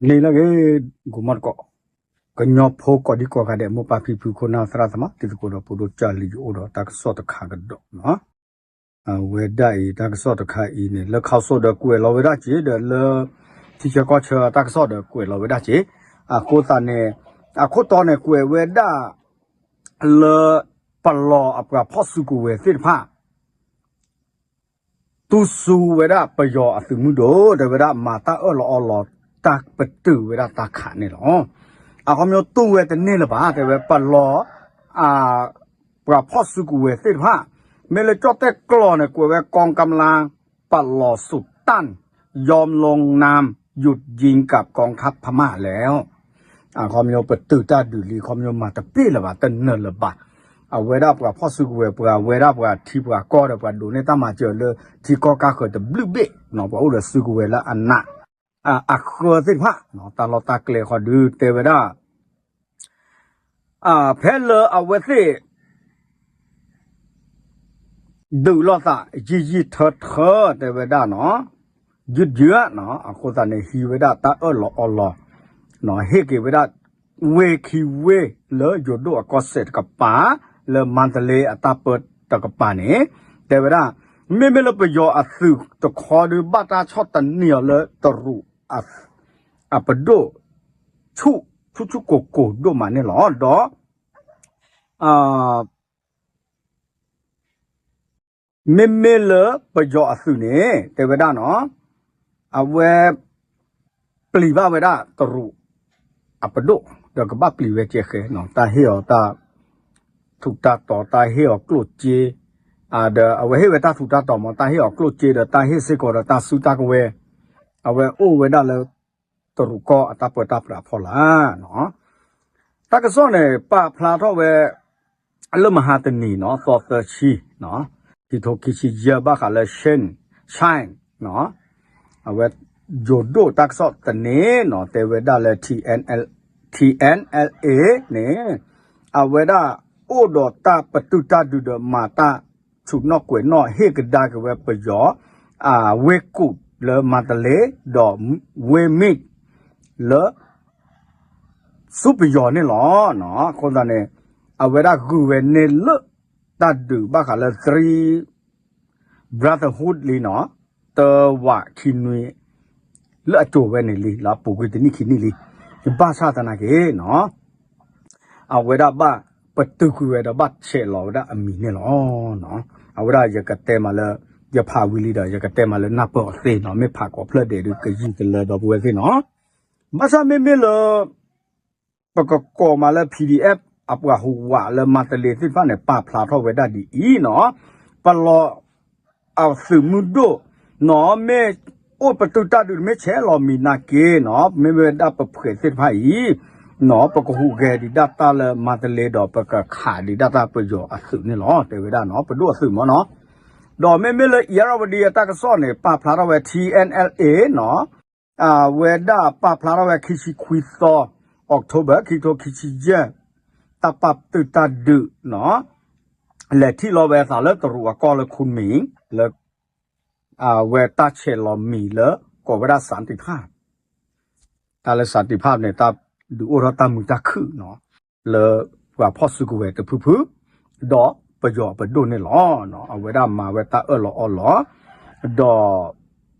န့ၣ်လၢဂ့ၤ ဂီၤမီတကိး ကညီဖိကိးဒံကိးဂၤဒဲး မိၢ်ပၢ်ဖံဖု ခိၣ်နၢ်သရၣ်သမါ တံၤသကိးဒီးဖိဒိၣ်ကၢ်လံ ယအိၣ်ဒီးတၢ်ကစီၣ်တခါကဒီးနီၤ. အဝဲဒၣ်အံၤ တၢ်ကစီၣ်တခါအံၤန့ၣ် လၢခီစိဒီးကွဲးလီၤဝဲဒၣ်က့ၤ ဒီးလၢ ထံဆၢကီၢ်ဆၢတၢ်ကစီၣ်ဒီးကွဲးလီၤဝဲဒၣ်က့ၤ အဃိသတးန့ၣ် အခိၣ်တီန့ၣ် ကွဲးဝဲဒၣ် လၢ ပလီၢ်အပှၤဖီၣ်စုကဝဲၤသ့ၣ်တဖၣ် တူၢ်ဆူၣ်ဝဲဒၣ်ပယီၤအသုးမုၢ်ဒိၣ် တဲဝဲဒၣ်မၤတၢ်အၢၣ်လီၤအီလီၤ တၢ်ပတုာ်ဝဲဒၣ်တၢ်ခးန့ၣ်လီၤ. အခီပညီတူၢ်ဝဲတန့ၢ်လၢၤဘၣ် တဲဝဲပလီၢ် အ ပှၤဖီၣ်စုကဝဲၤသ့ၣ်တဖၣ် မ့ၢ်လၢကၠီၣ်တဲၣ်ကျီၢ်န့ၣ် ကွဲးဝဲ กองกำลัง ပလီၢ် สุดต้าน ยอมลงนาม หยุดยิงกับกองทัพพม่าแล้ว အခီပညီပတုာ်တၢ်ဒုးလံ အခီပညီမၤတပ့ၢ်လၢၤဘၣ် တနၢၤလၢၤဘၣ် အဝဲဒၣ်ပှၤဖီၣ်စုကဝဲၤ ပှၤဝဲဒၣ်ပှၤထံပှၤကီၢ်ဒီး ပှၤဒိးန့ၢ်တၢ်မၤစၢၤလၢ ထံကီၢ်ကါဃၢၤတဘျုးဘ့ၣ်နီၤ ပှၤအိၣ်ဒီးစုကဝဲၤလၢအနး အဃၢသ့ၣ်တဖၣ် တၢ်လီၢ်တၢ်ကျဲဃီဒုး တဲဝဲဒၣ် ဖဲလၢအဝဲသ့ၣ် ဒုးလိာ်သး ယံာ်ယံာ်ထၢထၢ တဲဝဲဒၣ်နီၤ ယုၢ်ယုၢ်နီၤ အဃိသတးန့ၣ် ဟံးဝဲဒၣ်တၢ်အၢၣ်လီၤအီလီၤ ဟ့ၣ်က့ၤဝဲဒၣ် ဝ့ၢ်ခံဝ့ၢ်လၢယိၤဒိၣ်အကီၢ်စဲၣ်တကပၤ လၢမါတလ့အတၢ်ပၢတကပၤန့ၣ် တဲဝဲဒၣ် မ့မ့ၢ်လၢပယီၤအသုးတခီဒုး ဘၣ်တၢ်ဆီၣ်သနံးအီၤလၢတရူး အပဒိၣ် ဆူၣ်ဆူၣ်ကိၢ်ကိၢ်ဒိၣ်မးန့ၣ်လီၤ. ဒီး မ့မ့ၢ်လၢပယီၤအသုးန့ၣ် တဲဝဲဒၣ်နီၤ အဝဲ ပျံၤဘၣ်ဝဲဒၣ်တရူး အပဒိၣ် ဒီးကဘၣ်ပျံၤဝဲကဲဃဲနီၤ တၢ်ဟ့ၣ်အီၤတၢ် ထူးတၢ်တီၤ တၢ်ဟ့ၣ်အီၤကျိၣ်စ့ ဒီးအဝဲဟ့ၣ်ဝဲတၢ်ထူးတၢ်တီၤမး တၢ်ဟ့ၣ်အီၤကျိၣ်စ့ဒီးတၢ်ဟ့ၣ်စ့ၢ်ကီးဒီးတၢ်စုတၢ်ကဝဲၤ အဝဲအိၣ်ဝဲဒၣ်လၢ တရူးကီၢ်အတၢ်ပၢတၢ်ပြးဖီလာ် တၢ်ကစီၣ်န့ၣ် ပာ်ဖျါထီၣ်ဝဲ လၢမဟါတနံၤနီၤ သီသၢဆံ ခံထိခံဆံယဲၢ် ဘၣ်ဃးလၢ Shan Chine အဝဲ ယိၤဒိၣ်တၢ်ကစီၣ်သန့နီၤ တဲဝဲဒၣ်လၢ T N L, T N L A န့ၣ် အဝဲဒၣ်အိၣ်ဒီးတၢ်ပတုာ်တၢ်ဒုးဒီးမၤတၢ်ဆူၣ်နီၣ်ကွဲးနီၣ် ဟ့ၣ်ကဒါက့ၤဝဲပယီၤ ဝ့ၢ်ကူးလၢမါတလ့ ဒီးဝ့ၢ်မ့ၢ် လၢ ဆူပယီၤန့ၣ်လီၤ. အဃိသတးန့ၣ် အဝဲဒၣ်ဂုာ်ဝဲန့ၢ်လၢ တၢ်ဒုးဘၣ်ဃးလၢ Three Brotherhood လံနီၤ, တဝးခံနွံ လၢအစိၤဝဲန့ၣ်လံ လၢအပူၤကွံာ်တနံၣ်ခံနံၣ်လံ. ဘၣ်ဆၣ်သနာ်က့နီၤ အဝဲဒၣ်ဘၣ်ပတုာ်ကွံာ်ဝဲဒီးဘၣ်ဆဲးလီၤဝဲဒၣ်အမံၤန့ၣ်လီၤ. အဝဲဒၣ်ယကတဲမးလၢ ယဖးဝံၤလံဒီး ယကတဲမးလၢနၢ်ပၢၢ်အီၤသ့နီၤ, မ့ၢ်ဖးကိးဖျၢၣ်ဒဲးဒုးကယံာ်ကလၢဒီပုၢ်ဝဲၢ်သ့ၣ်နီၤ. ဘၣ်ဆၣ်မ့မ့ၢ်လၢ ပကကိးမးလၢ P D F အပှၤဟူးဝးလၢမါတလ့သ့ၣ်တဖၣ်န့ၣ် ပာ်ဖျါထီၣ်ဝဲဒၣ်ဒ်အံၤနီၤ, ပလီၢ် အသုးမုၢ်ဒိၣ်နီၤ မ့ၢ်အိၣ်ပတုာ်တၢ်ဒုး မ့ၢ်ဆဲးလီၤမံၤနာ်က့နီၤ, မ့မ့ၢ်ဝဲဒၣ်ပဖှဲးသ့ၣ်တဖၣ်အံၤနီၤ ပကဟူးဂဲၤဒံးဒၣ်တၢ်လၢမါတလ့ဒီးပကခးဒံးဒၣ်တၢ်ပယီၤအသုးန့ၣ်လီၤ တဲဝဲဒၣ်နီၤ, ပဒိၣ်အသုးမ့ၢ်နီၤ. ဒီးမ့မ့ၢ်လၢ Irrawaddy အတၢ်ကစီၣ်န့ၣ် ပာ်ဖျါထီၣ်ဝဲ T N L A နီၤ အဝဲဒၣ်ပာ်ဖျါထီၣ်ဝဲခံဆံခွံသီ October ခံထိခံဆံယဲၢ် တၢ်ပာ်ပတုာ်တၢ်ဒုးနီၤ လဲၤထံၣ်လီၤဝဲအသးလၢတရူးအကီၢ်လၢ Kunming လၢ အဝဲတၢ်ဆဲးလီၤမံၤလၢ ကိးဝဲဒၣ် สันติภาพ တၢ်လၢ สันติภาพ န့ၣ် တၢ်ဒုးအိၣ်ထီၣ်တၢ်မုာ်တၢ်ခုၣ်နီၤ လၢပှၤဖီၣ်စုကဝဲၤတဖုဖု ဒီးပယီၤအပဒိၣ်န့ၣ်လီၤ. အဝဲဒၣ်မၤဝဲတၢ်အၢၣ်လီၤအီလီၤ ဒီး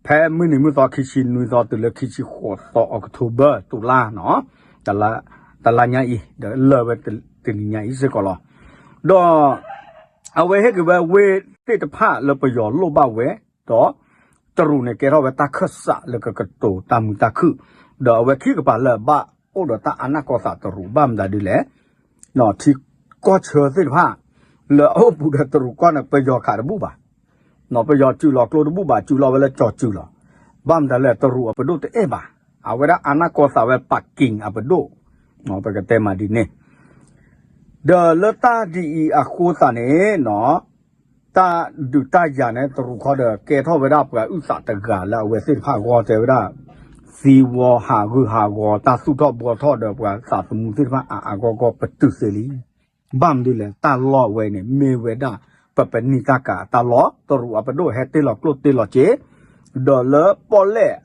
ဖဲမုၢ်နံၤမုၢ်သီခံဆံနွံသီတုၤလၢခံဆံဃိးသီ October တုၤလါနီၤ တလါညါအံၤ ဒီးလၢာ်ဝဲတနံၤညါအံၤစ့ၢ်ကီးလီၤ. ဒီး အဝဲဟ့ၣ်က့ၤဝဲဝ့ၢ်သ့ၣ်တဖၣ်လၢပယီၤလိၣ်ဘၣ်ဝဲ ဒီး တရူးန့ၣ်ကဲထီၣ်ဝဲတၢ်ခၢၣ်စးလၢကကတိၤတၢ်မုာ်တၢ်ခုၣ် ဒီးအဝဲခံကပၤလၢအဘၣ်အိၣ်ဒီးတၢ်အနၢ်ကီၢ်သးတရူး ဘၣ်မတၤဒ်လဲၣ် ထံကီၢ်ဆၢသ့ၣ်တဖၣ် လၢအအိၣ်ပူၤဒီးတရူးကီၢ်န့ၣ် ပယီၤခးတဘူၣ်ဘၣ် ပယီၤစုးလီၤကျိတဘူၣ်ဘၣ် စုးလီၤဝဲလၢကၠီၤစုလီၤ. ဘၣ်မတၤလဲၣ် တရူးအပဒိၣ်တအဲၣ်ဘၣ်. အဝဲဒၣ်အနၢ်ကီၢ်သးဝဲ ပၣ်က့ၣ်အပဒိၣ် ပကတဲမးဒ်န့ၣ် ဒီးလၢတၢ်ဒ်အံၤအဃိသတးန့ၣ်နီၤ တၢ်ဒုးတၢ်ယၤန့ၣ် တရူးခီဒီး ကဲထီၣ်ဝဲဒၣ်ပှၤအုၣ်သးတဂၤလၢအဝဲသ့ၣ်တဖၣ်အဂီၢ် တဲဝဲဒၣ် သံဝီဟးဂူာ်ဟးဂီၤ တၢ်သူၣ်ထီၣ်ဘှီထီၣ်ဒီးပှၤသးသမူသ့ၣ်တဖၣ်အါအါဂီၢ်ဂီၢ်ပတုာ်သ့လံ. ဘၣ်မနုၤလဲၣ် တၢ်လီၢ်ဝဲန့ၣ် မ့ၢ်ဝဲဒၣ် ပပနံာ်တၢ်ကၤအတၢ်လီၢ် တရူးအပဒိၣ်ဟဲတ့ၢ်လီၤကျိၣ်တ့ၢ်လီၤစ့ ဒီးလၢပီၣ်လဲၣ်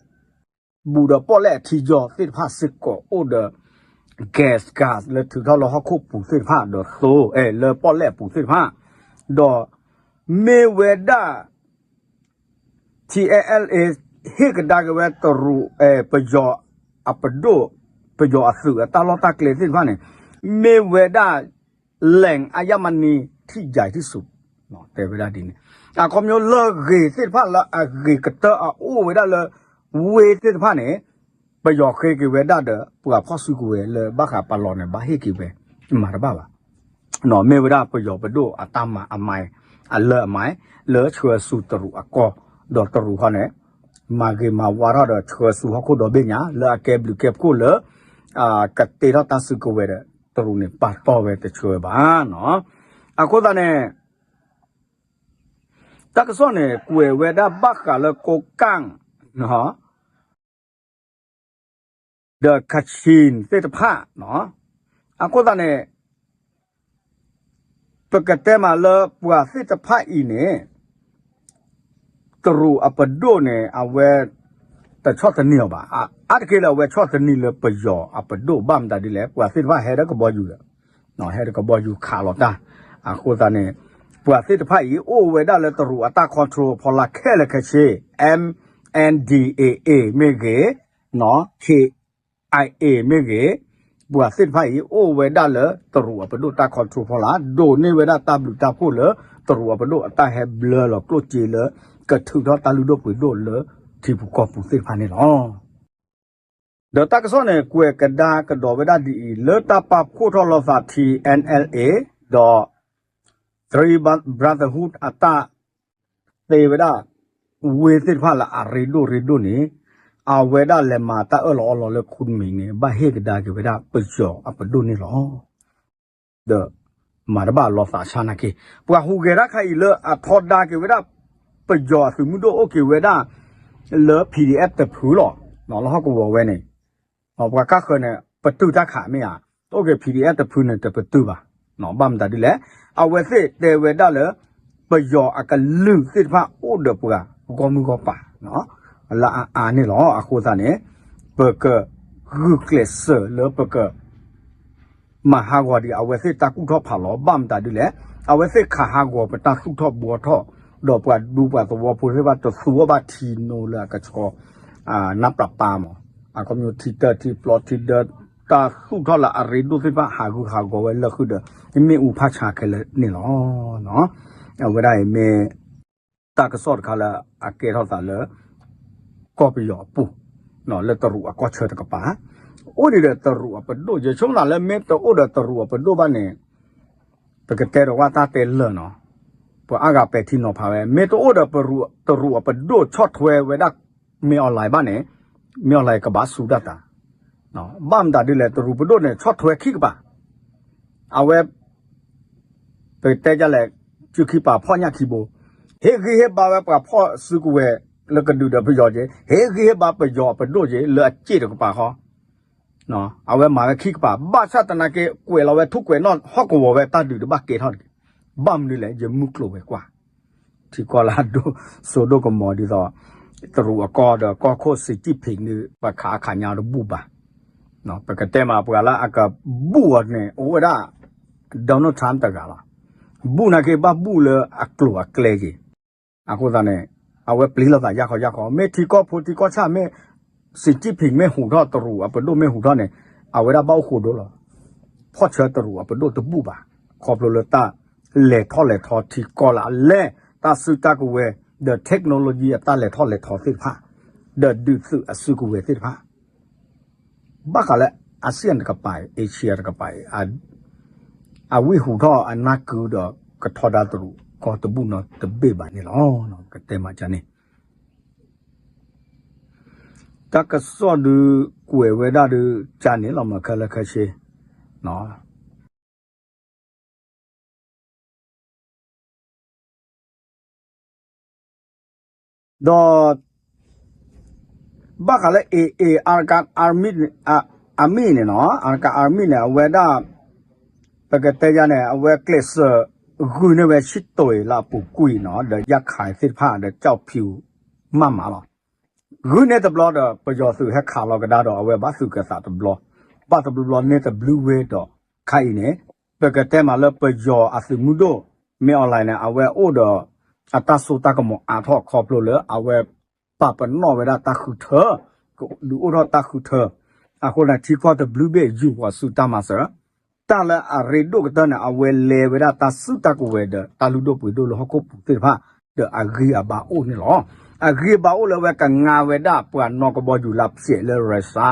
ဘူးဒီးပီၣ်လဲၣ်အထံယီၤသ့ၣ်တဖၣ်စ့ၢ်ကီးအိၣ်ဒီး gas gas လၢထုးထီၣ်လၢဟီၣ်ခိၣ်ပူၤသ့ၣ်တဖၣ်ဒီးသိ အဲ လၢပီၣ်လဲၣ်အပူၤသ့ၣ်တဖၣ်, ဒီးမ့ၢ်ဝဲဒၣ် ထံအဲလ့ ဟ့ၣ်ကဒါက့ၤဝဲတရူး အဲ ပယီၤအပဒိၣ် ပယီၤအသုးအတၢ်လီၢ်တၢ်ကျဲသ့ၣ်တဖၣ်န့ၣ် မ့ၢ်ဝဲဒၣ် แหล่งอัญมณีที่ใหญ่ที่สุด တဲဝဲဒၣ်ဒ်န့ၣ် အခီပညီလၢဂ့ၤသ့ၣ်တဖၣ်လၢအဂ့ၤကတၢၢ်အအိၣ်ဝဲဒၣ်လၢ ဝ့ၢ်သ့ၣ်တဖၣ်န့ၣ် ပယီၤဃ့က့ၤဝဲဒၣ်ဒီး ပှၤဖီၣ်စုကဝဲၤလၢဘၣ်ဃးပလီၢ်န့ၣ် ဘၣ်ဟ့ၣ်က့ၤဝဲ မၤတဘၣ်ဘၣ်. မ့ၢ်ဝဲဒၣ်ပယီၤပဒိၣ်အတၢ်မၤအမၤ အလၢအမၤ လၢဆှၢဆူတရူးအကီၢ် ဒီးတရူးခီန့ၣ် မၤဂ့ၤမၤဝါထီၣ်ဒီးဆှၢဆူဟီၣ်ခိၣ်ဒီဘ့ၣ်ညါ လၢအကဲဘျုးကဲဖှိၣ်လၢ ကတ့ထီၣ်တၢ်စုကဝဲၤဒီး တရူးန့ၣ်ပာ်တီၢ်ဝဲတဆှၢဘၣ်နီၤ. အဃိသတးန့ၣ် တၢ်ကစီၣ်န့ၣ် ကွဲးဝဲဒၣ်ဘၣ်ဃးလၢကိးကၣ် ဒီး Kachin သ့ၣ်တဖၣ်နီၤ. အဃိသတးန့ၣ် ပကတဲမးလၢပှၤသ့ၣ်တဖၣ်အံၤန့ၣ် တရူးအပဒိၣ်န့ၣ် အဝဲ တဆီၣ်သနံးအီၤဘၣ်. အါတက့ၢ်လၢအဝဲဆီၣ်သနံးလၢပယီၤအပဒိၣ် ဘၣ်မတၤဒ်လဲၣ် ပှၤသ့ၣ်တဖၣ်ဟဲဒီးကဘီယူၤဒီး ဟဲဒီးကဘီယူၤခးလီၤတၢ်. အဃိသတးန့ၣ် ပှၤသ့ၣ်တဖၣ်အံၤ အိၣ်ဝဲဒၣ်လၢတရူးအတၢ် control ဖီလာ်ခဲလၢာ်ခဲဆ့ M N D A A မ့ၢ်ဂ့ၤ K I A မ့ၢ်ဂ့ၤ ပှၤသ့ၣ်တဖၣ်အံၤ အိၣ်ဝဲဒၣ်လၢတရူးအပဒိၣ်တၢ် control ဖီလာ် ဒိးန့ၢ်ဝဲဒၣ်တၢ်ဘျုးတၢ်ဖှိၣ်လၢ တရူးအပဒိၣ်အတၢ်ဟဲဘျၢလီၤကျိၣ်စ့လၢ ကထုးထီၣ်တၢ်လုၢ်ဒိၣ်ပှ့ၤဒိၣ်လၢထံပူၤကီၢ်ပူၤသ့ၣ်တဖၣ်န့ၣ်လီၤ. ဒီးတၢ်ကစီၣ်န့ၣ် ကွဲးကဒါကဒီးဝဲဒၣ်ဒ်အံၤ လၢတၢ်ပာ်ဖှိၣ်ထီၣ်လိာ်သး T N L A ဒီး Three Brotherhood အတၢ်သ့ဝဲဒၣ် ဝ့ၢ်သ့ၣ်တဖၣ်လၢအရ့ဒိၣ်ရ့ဒိၣ်န့ၣ် အဝဲဒၣ်လဲၤမၤတၢ်အၢၣ်လီၤအီလီၤလၢ Kunming န့ၣ် ဘၣ်ဟ့ၣ်ကဒါက့ၤဝဲဒၣ်ပယီၤအပဒိၣ်န့ၣ်လီၤ. ဒီးမၤတဘၣ်လိာ်သးဆါနာ်က့ ပှၤဟူးဂဲၤတၢ်ခါအံၤလၢအထီဒါက့ၤဝဲဒၣ် ပယီၤအသုးမုၢ်ဒိၣ်အိၣ်က့ၤဝဲဒၣ် လၢ P D F တဖုလီၤ. လၢဟီၣ်ကဝီၤဝဲန့ၣ် ပှၤကါဃၢၤန့ၣ် ပတုာ်တၢ်ခးမ့ၢ်ဧါ, အိၣ်က့ၤ P D F တဖုန့ၣ် တပတုာ်ဘၣ်. ဘၣ်မတၤဒ်လဲၣ်, အဝဲသ့ၣ်တဲဝဲဒၣ်လၢ ပယီၤအကလုာ်သ့ၣ်တဖၣ်အိၣ်ဒီးပှၤဂီၢ်မုၢ်ဂီၢ်ပၤ လၢအအါန့ၣ်လီၤ. အဃိသတးန့ၣ် ပကဂုာ်ကျဲးစၢးလၢပက မၤဟးဂီၤဒံးအဝဲသ့ၣ်တၢ်ကူၣ်ထီၣ်ဖးလီၤ. ဘၣ်မတၤဒ်လဲၣ်, အဝဲသ့ၣ်ခးဟးဂီၤပတၢ်သူၣ်ထီၣ်ဘှီထီၣ်, ဒီးပှၤဒူပှၤသဝီဖိသ့ၣ်တဖၣ်တသူအီၣ်ဘၣ်ထံနိလၢအကဆှီ နၢ်ပျၢ်ပၢ်မး, အခီပညီထံတၢထံပျီထံဒၢ တၢ်သူၣ်ထီၣ်လၢအရ့ဒိၣ်သ့ၣ်တဖၣ် ဟးဂူာ်ဟးဂီၤဝဲလၢာ်ဃုာ်ဒီး မ့ၣ်အူဖးဆါခဲလၢာ်န့ၣ်လီၤ. အဝဲဒၣ်အံၤမ့ၢ် တၢ်ကစီၣ်တခါလၢအကဲထီၣ်သးလၢ ကီၢ်ပယီၤအပူၤ လၢတရူးအကီၢ်ဆၢတကပၤ, အိၣ်ဒံးဒီးတရူးအပဒိၣ်, ယဆိကမိၣ်လၢမ့ၢ်တအိၣ်ဒီးတရူးအပဒိၣ်ဘၣ်န့ၣ် ပကတဲဒီးဝဲတၢ်တဲလၢာ်နီၤ, ပှၤအါဂၤပဲာ်ထံနီၤဖးဝဲ, မ့ၢ်တအိၣ်ဒီးတရူးအပဒိၣ်ဆီၣ်ထွဲဝဲဒၣ် မ့ၢ် online ဘၣ်န့ၣ်, မ့ၢ် online ကဘၣ်စူၢ်တၢ်သး, ဘၣ်မတၤဒ်လဲၣ်, တရူးပဒိၣ်န့ၣ် ဆီၣ်ထွဲခံကပၤ အဝဲ ပတဲဒ်လဲၣ်, စုခံပာ်ဖှီၣ်ညၣ်ခံဘိ, ဟ့ၣ်ဂံၢ်ဟ့ၣ်ဘါဝဲပှၤဖီၣ်စုကဝဲၤလၢကဒုးဒီးပယီၤက့ၤ, ဟ့ၣ်ဂံၢ်ဟ့ၣ်ဘါပယီၤအပဒိၣ်က့ၤ လၢအစ့ၣ်တကပၤဃီ, အဝဲမၤဝဲခံကပၤ, ဘၣ်ဆၣ်သနာ်က့ ကွဲးလီၤဝဲထူၣ်ကွဲးနီၣ်ဟီၣ်ကဝီၤဝဲတၢ်ဒုးတဘၣ်ကဲထီၣ်တဂ့ၤ, ဘၣ်မနုၤလဲၣ်, ယမုၢ်ကျိၤဝဲၤကွာ် ထံကီၢ်လၢအဒိၣ်စိဒိၣ်ကမီၤဒ်သိး တရူးအကီၢ်ဒီးကီၢ်ခိၣ်စံးကံၣ်ဖံးန့ၣ် ပှၤခးခးညါတဘူၣ်ဘၣ်. ပကတဲမးပှၤလၢအကဘူၣ်အီၤန့ၣ် အိၣ်ဝဲဒၣ် Donald Trump တဂၤလီၤ. ဘူၣ်နာ်က့ဘၣ်ဘူၣ်လၢအကျိၤအကျဲက့ၤ. အဃိသတးန့ၣ် အဝဲပျံၤလိာ်သးယၢ်ခီယၢ်ခီ, မ့ၢ်ထံကီၢ်ဖိထံကီၢ်ဆၣ် မ့ၢ်စံးကံၣ်ဖံးမ့ၢ်ဟူးထီၣ် တရူးအပဒိၣ်မ့ၢ်ဟူးထီၣ်န့ၣ် အဝဲဒၣ်ဘၣ်အိၣ်ဃိဒိလီၤ. ဖီၣ်ဆၢတရူးအပဒိၣ်တဘူၣ်ဘၣ်, ခီဖျိလၢတၢ်လဲၤထီၣ်လဲၤထီထံကီၢ်လၢအလဲၣ်, တၢ်စုတၢ်ကဝဲၤ ဒီး technology အတၢ်လဲၤထီၣ်လဲၤထီသ့ၣ်တဖၣ်, ဒီးဒုးသုးအစုကဝဲၤသ့ၣ်တဖၣ် ဘၣ်ဃးလၢ ASEAN တကပၤအံၤ Asia တကပၤအံၤ အဝံၢ်ဟူးထီၣ်အနၢ်ကုဒီးကထီဒါတရူးကီၢ်တဘူၣ်နီတဘ့ၣ်ဘၣ်န့ၣ်လီၤ. ကတဲမးန့ၣ် တၢ်ကစီၣ်ဒုးကွဲးဝဲဒၣ်ဒုးကန့ၣ်လီၤမး ခဲလၢာ်ခဲဆ့ ဒီး ဘၣ်ဃးလၢ AA Arakan Army န့ၣ်နီၤ, Arakan Army န့ၣ် အဝဲဒၣ် ပကတဲယၤန့ၣ် အဝဲကျဲးစၢးဂုာ်န့ၢ်ဝဲဆံတိၤလၢအပူၤကွံာ်နီၤ, ဒီးယၣ်ခးသ့ၣ်တဖၣ်ဒီး ကၠီၣ်ဖၠူမးမးလီၤ. ဂုၢ်န့ၢ်တဘျီဒီး ပယီၤသုးဟဲခးလီၤကဒါဒီး အဝဲဘၣ်သုးကသးတဘျီ, ဘၣ်တဘျီဘျီန့ၢ်တဘျုးဝဲဒီး ခါအံၤန့ၣ် ပကတဲမးလၢပယီၤအသုးမုၢ်ဒိၣ် မ့ၢ်အီၤလဲၣ်န့ၣ် အဝဲအိၣ်ဒီး အတၢ်စိတၢ်ကမီၤအါထီၣ်ခီဖျိလၢအဝဲ ပာ်ပနီၣ်ဝဲဒၣ်တၢ်ဃုထၢ, ဒုးအိၣ်ထီၣ်တၢ်ဃုထၢ, အဃိန့ၣ် ထံကီၢ်တဘျုးဘ့ၣ်ယူၢ်ပှၤစုတၢ်မၤစၢၤ တၢ်လၢအရ့ဒိၣ်ကတၢၢ်န့ၣ် အဝဲလဲၤဝဲဒၣ်တၢ်စုတၢ်ကဝဲၤဒီး တၢ်လုၢ်ဒိၣ်ပှ့ၤဒိၣ်လၢဟီၣ်ခိၣ်ပူၤသ့ၣ်တဖၣ် ဒီးအဂံၢ်အဘါအိၣ်န့ၣ်လီၤ. အဂံၢ်အဘါအိၣ်လၢအဝဲကငါဝဲဒၣ်ပှၤနီၢ်ကဘီယူၤလါဖျဲးလၢ Russia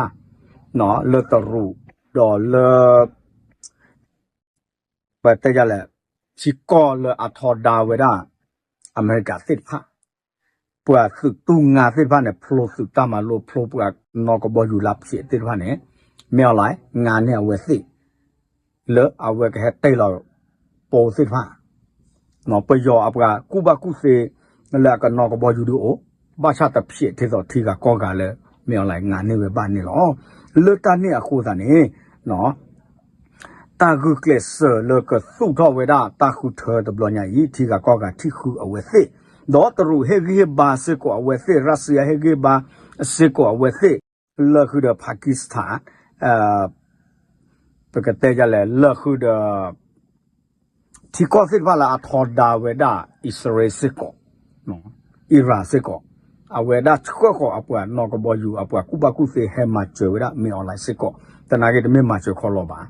လၢတရူး ဒီးလၢ ပတဲဒ်လဲၣ် ထံကီၢ်လၢအထီဒါဝဲဒၣ် အမဲရကၤသ့ၣ်တဖၣ် ပှၤသုးတူၢ်ငါသ့ၣ်တဖၣ်န့ၣ် ဖျိသုးတၢ်မၤလိ ဖျိပှၤနီၢ်ကဘီယူၤလါဖျဲးသ့ၣ်တဖၣ်န့ၣ် မ့ၢ်အီၤလဲၣ် ငါန့ၢ်အဝဲသ့ၣ် လၢအဝဲကဟဲတ့ၢ်လီၤ ပိသ့ၣ်တဖၣ် ပယီၤအပှၤကူၣ်ဘၣ်ကူၣ်သ့ လၢအကနီၢ်ကဘီယူၤဒုးအိၣ် ဘၣ်ဆၣ်တဖျဲးထံသိးထံဂၤကီၢ်ဂၤလၢ မ့ၢ်အီၤလဲၣ် ငါန့ၢ်ဝဲဘၣ်န့ၣ်လီၤ. လၢတၢ်န့ၣ်အဃိသတးန့ၣ် တၢ်ဂုာ်ကျဲးစၢးလၢကသူၣ်ထီၣ်ဝဲဒၣ်တၢ်ဃုထၢတဘျီညါအံၤ ထံဂၤကီၢ်ဂၤထံၣ်ဃုအဝဲသ့ၣ်, ဒီးတရူးဟ့ၣ်ဂံၢ်ဟ့ၣ်ဘါစ့ၢ်ကီးအဝဲသ့ၣ်, Russia ဟ့ၣ်ဂံၢ်ဘါစ့ၢ်ကီးအဝဲသ့ၣ်, လၢဃုာ်ဒီး Pakistan ပကတဲဒ်လဲၣ် လၢဃုာ်ဒီး ထံကီၢ်သ့ၣ်တဖၣ်လၢအထီဒါဝဲဒၣ် အံၣ်စရ့လးစ့ၢ်ကီး, အံရၣ်စ့ၢ်ကီး, အဝဲဒၣ်ဆှၢဃီၤအပှၤနီၢ်ကဘီယူၤ အပှၤကူၣ်ဘၣ်ကူၣ်သ့ဟဲမၤစၢၤဝဲဒၣ် မ့ၢ်အီၤလဲၣ်စ့ၢ်ကီး, သနာ်က့တမ့ၢ်မၤစၢၤခီလီၤဘၣ်,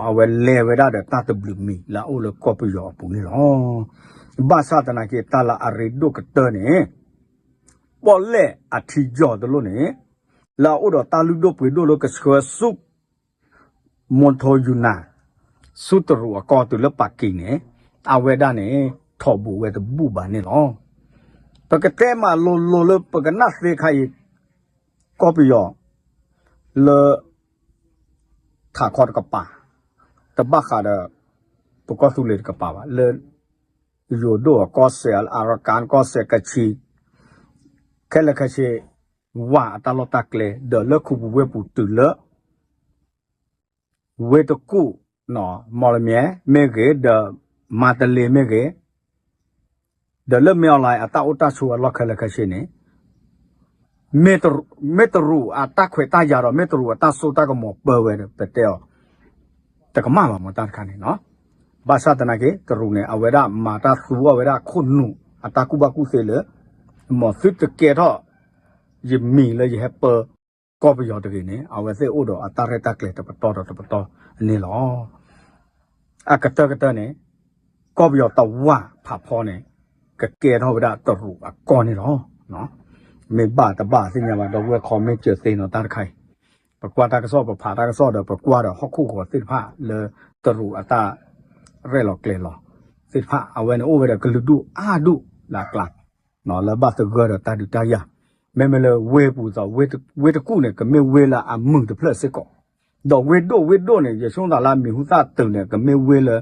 အဝဲလဲၤဝဲဒၣ်ဒီးတၢ်တဘျုးမံၤလၢအအိၣ်လၢကီၢ်ပယီၤအပူၤန့ၣ်လီၤ. ဘၣ်ဆၣ်သနာ်က့တၢ်လၢအရ့ဒိၣ်ကတၢၢ်န့ၣ် ပီၣ်လဲၣ်အထံယီၤတလိၣ်န့ၣ် လၢအအိၣ်ဒီးတၢ်လုၢ်ဒိၣ်ပှ့ၤဒိၣ်လၢကဆှၢဆူ မီထိယူနၤ ဆူတရူးအကီၢ်တုၤလၢပၤကံၤန့ၣ် အဝဲဒၣ်န့ၣ် ထီၣ်ဘူးဝဲတဘူၣ်ဘၣ်န့ၣ်လီၤ. ပကတဲမးလိၤလိၤလၢပကနၣ်သ့ခါအံၤ ကီၢ်ပယီၤ လၢ ထးခီတကပၤ တဘၣ်ဃးဒီး ပကီၢ်သူလ့ၤတကပၤဘၣ် လၢ ယိၤဒိၣ်အကီၢ်စဲၣ် အရကၣ်ကီၢ်စဲၣ် ကဆံး ခဲလၢာ်ခဲဆ့ ဝၤအတၢ်လီၢ်တၢ်ကျဲ ဒီးလၢခူပူၤဝ့ၢ်ပူၤတုၤလၢ ဝ့ၢ်တကူၣ် မီၣ်လမၠဲၣ်မ့ၢ်ဂ့ၤ ဒီးမါတလ့မ့ၢ်ဂ့ၤ ဒီးလၢမ့ၢ်အီၤလဲၣ် အတၢ်အိၣ်တၢ်ဆိးအလီၢ်ခဲလၢာ်ခဲဆ့န့ၣ် မ့ၢ်တရူးအတၢ်ခွဲးတၢ်ယာ်ဒီး မ့ၢ်တရူးအတၢ်စိတၢ်ကမီၤပၢဝဲဒီး ပတဲအီၤ တကမၣ်ဘၣ်မ့ၢ်တၢ်တခါန့ၣ်နီၤ. ဘၣ်ဆၣ်သနာ်က့ တရူးန့ၣ် အဝဲဒၣ်မၤတၢ်သူအီၤဝဲဒၣ်ခိၣ်နူာ် အတၢ်ကူၣ်ဘၣ်ကူၣ်သ့လၢ မ်သုတကဲထီၣ် ယမံၤလၢယဟဲပၢ ကီၢ်ပယီၤတဂ့ၤန့ၣ် အဝဲသ့ၣ်အိၣ်ဒီးအတၢ်ရဲၣ်တၢ်ကျဲၤတပတီၢ်ဒီးတပတီၢ်န့ၣ်လီၤ. အကတၢၢ်ကတၢၢ်န့ၣ် ကီၢ်ပယီၤတဝၢ်ဖးဖီန့ၣ် ကကဲထီၣ်ဝဲဒၣ်တရူးအကီၢ်န့ၣ်လီၤ. မ့ၢ်ဘၣ်တဘၣ်သ့ၣ်ညါဘၣ် ဒီပုၢ်ဝဲၢ် comment စၢၤသ့နီၤ တၢ်တခါအံၤ ပကွၢ်တၢ်ကစီၣ် ပဖးတၢ်ကစီၣ်ဒီး ပကွၢ်ဒီးဟီၣ်ခိၣ်ဂီၤသ့ၣ်တဖၣ်လၢတရူးအတၢ်ရဲၣ်လီၤကျဲၤလီၤသ့ၣ်တဖၣ် အဝဲန့ၣ်အိၣ်ဝဲဒီးကလုာ်ဒူၣ်အါဒူၣ်လၢအကျါ လၢဘၣ်သဂၢၢ်ဒီးတၢ်ဒုးတၢ်ယၤ မ့မ့ၢ်လၢဝ့ၢ်ပူၤသိး ဝ့ၢ်တကူၣ်န့ၣ် ကမ့ၢ်ဝ့ၢ်လၢအမုာ်တဖျၢၣ်စ့ၢ်ကီး, ဒီးဝ့ၢ်ဒိၣ်ဝ့ၢ်ဒိၣ်န့ၣ် ယဆိကမိၣ်သးလၢအမံၤဟူသၣ်တုၤန့ၣ် ကမ့ၢ်ဝ့ၢ်လၢ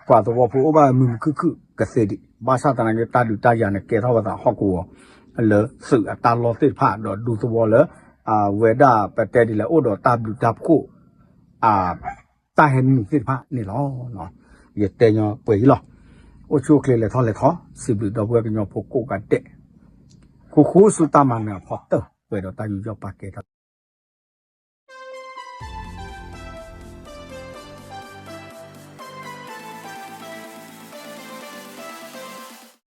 ပှၤသဝီဖိအိၣ်ဘၣ်မုာ်မုာ်ခုၣ်ခုၣ်ကသ့ဒံး, ဘၣ်ဆၣ်သနာ်က့ တၢ်ဒုးတၢ်ယၤန့ၣ် ကဲထီၣ်ဝဲသးဟီၣ်ကဝီၤ လၢသုးအတၢ်လီၢ်သ့ၣ်တဖၣ် ဒီးဒူသဝီလၢ အဝဲဒၣ်ပတဲဒ်လဲၣ် အိၣ်ဒီးတၢ်ဘျုးတၢ်ဖှိၣ် အ တၢ်ဟဲနုာ်သ့ၣ်တဖၣ်န့ၣ်လီၤ. ယတဲညီပှဲၤအံၤလီၤ. အိၣ်ဆူၣ်အိၣ်ချ့လဲၤထီၣ်လဲၤထီ စံးဘျုးဒီပုၢ်ဝဲၢ်ကညီဖိကိးဂၤဒဲး ဃူဃူဆူတၢ်မၤနၢၤအဖီတၢၢ် ပှဲၤဒီးတၢ်ယူးယီၣ်ပာ်ကဲတၢ်